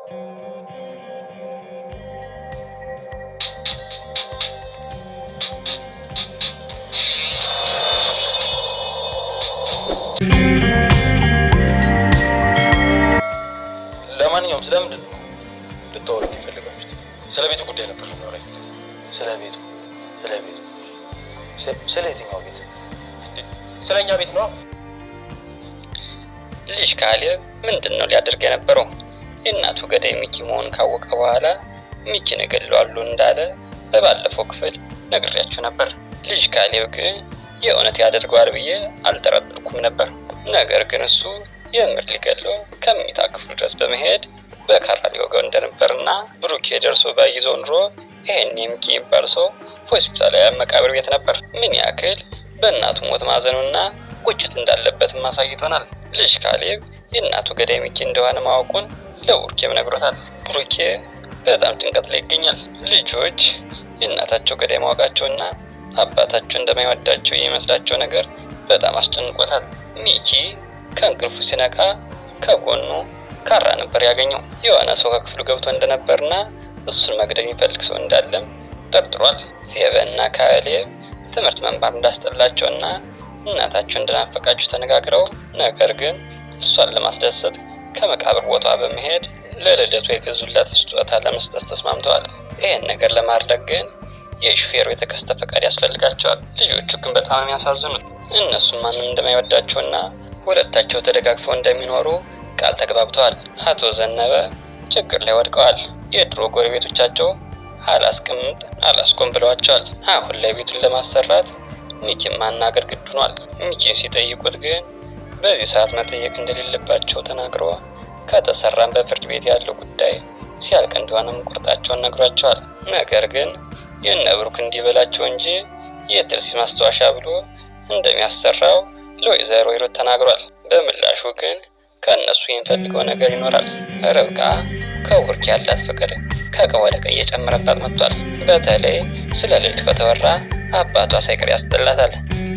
ለማንኛውም ስለምንድን ነው ልታወሩኝ የፈለጋችሁት? ስለ ቤቱ ጉዳይ ነበር ልናወራ የፈለግነው። ስለ ቤቱ? ስለ ቤቱ? ስለ የትኛው ቤት? ስለ እኛ ቤት ነው። ልጅ ካሌብ ምንድን ነው ሊያደርግ የነበረው? የእናቱ ገዳይ ሚኪ መሆኑን ካወቀ በኋላ ሚኪን እገድለዋለሁ እንዳለ በባለፈው ክፍል ነግሬያችሁ ነበር። ልጅ ካሌብ ግን የእውነት ያደርገዋል ብዬ አልጠረጠርኩም ነበር። ነገር ግን እሱ የምር ሊገድለው ከመኝታ ክፍሉ ድረስ በመሄድ በካራ ሊወጋው እንደነበርና ብሩኬ ደርሶ ባይዘው ኑሮ ይሄን ሚኪ የሚባል ሰው ሆስፒታል መቃብር ቤት ነበር። ምን ያክል በእናቱ ሞት ማዘኑና ቁጭት እንዳለበትም አሳይቶናል። ልጅ ካሌብ የእናቱ ገዳይ ሚኪ እንደሆነ ማወቁን ለቡሩኬም ነግሮታል። ብሩኬ በጣም ጭንቀት ላይ ይገኛል። ልጆች የእናታቸው ገዳይ ማወቃቸውና አባታቸው እንደማይወዳቸው የሚመስላቸው ነገር በጣም አስጨንቆታል። ሚኪ ከእንቅልፉ ሲነቃ ከጎኑ ካራ ነበር ያገኘው። የሆነ ሰው ከክፍሉ ገብቶ እንደነበርና እሱን መግደል የሚፈልግ ሰው እንዳለም ጠርጥሯል። ፌቨንና ካሌብ ትምህርት መማር እንዳስጠላቸውና እናታቸው እንደናፈቃቸው ተነጋግረው ነገር ግን እሷን ለማስደሰት ከመቃብር ቦታዋ በመሄድ ለልደቱ የገዙላት ስጦታ ለመስጠት ተስማምተዋል። ይህን ነገር ለማድረግ ግን የሹፌሩ የተከስተ ፈቃድ ያስፈልጋቸዋል። ልጆቹ ግን በጣም የሚያሳዝኑት እነሱም ማንም እንደማይወዳቸውና ሁለታቸው ተደጋግፈው እንደሚኖሩ ቃል ተግባብተዋል። አቶ ዘነበ ችግር ላይ ወድቀዋል። የድሮ ጎረቤቶቻቸው አላስቀምጥ አላስቆም ብለዋቸዋል። አሁን ላይ ቤቱን ለማሰራት ሚኪን ማናገር ግድ ሆኗል። ሚኪን ሲጠይቁት ግን በዚህ ሰዓት መጠየቅ እንደሌለባቸው ተናግሮ ከተሰራም በፍርድ ቤት ያለው ጉዳይ ሲያልቅ እንደሆነም ቁርጣቸውን ነግሯቸዋል። ነገር ግን የእነ ብሩክ እንዲበላቸው እንጂ የትርሲ ማስታወሻ ብሎ እንደሚያሰራው ለወይዘሮ ሂሩት ተናግሯል። በምላሹ ግን ከእነሱ የሚፈልገው ነገር ይኖራል። ርብቃ ከቡርክ ያላት ፍቅር ከቀን ወደ ቀን እየጨመረባት መጥቷል። በተለይ ስለ ልዕልት ከተወራ አባቷ ሳይቀር ያስጠላታል።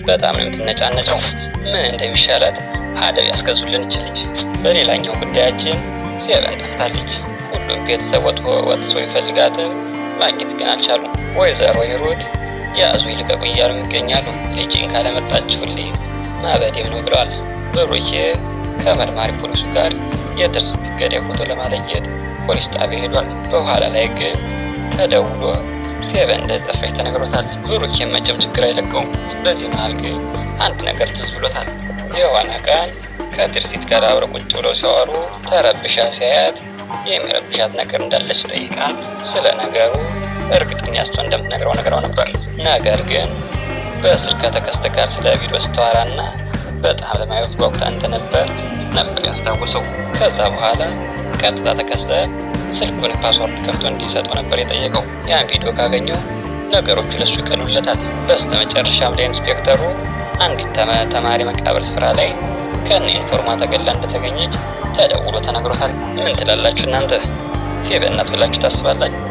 በጣም ነው የምትነጫነጨው። ምን እንደሚሻላት አደብ ያስገዙልን ልጅ። በሌላኛው ጉዳያችን ፌቨን ጠፍታለች። ሁሉም ቤተሰብ ወጥቶ ይፈልጋትም ማግኘት ግን አልቻሉም። ወይዘሮ ሂሩት ያዙ ይልቀቁ እያሉ ይገኛሉ። ልጅን ካለመጣችሁልኝ ማበዴም ነው ብለዋል። ብሩኬ ከመርማሪ ፖሊሱ ጋር የትርሲት ገዳይ ፎቶ ለማለየት ፖሊስ ጣቢያ ሄዷል። በኋላ ላይ ግን ተደውሎ ፌቨን እንደጠፋች ተነግሮታል። ብሩኬ መቼም ችግር አይለቀውም። በዚህ መሃል ግን አንድ ነገር ትዝ ብሎታል። የሆነ ቀን ከትርሲት ጋር አብረው ቁጭ ብለው ሲያወሩ ተረብሻ ሲያያት የሚረብሻት ነገር እንዳለች ጠይቃት ስለ ነገሩ እርግጠኛ ስትሆን እንደምትነግረው ነግረው ነበር። ነገር ግን በስልክ ከተከስተ ጋር ስለ ቪዲዮ ስታወራና በጣም ለማየት ጓጉታ እንደነበር ነበር ያስታወሰው። ከዛ በኋላ ቀጥታ ተከስተ ስልኩን password ከፍቶ እንዲሰጠው ነበር የጠየቀው። ያን ቪዲዮ ካገኘው ነገሮቹ ለሱ ይቀሉለታል። በስተመጨረሻም ለኢንስፔክተሩ አንዲት ተማሪ መቃብር ስፍራ ላይ ከነ ዩኒፎርሟ ተገላ እንደተገኘች ተደውሎ ተነግሮታል። ምን ትላላችሁ እናንተ? ፌቨን ናት ብላችሁ ታስባላችሁ?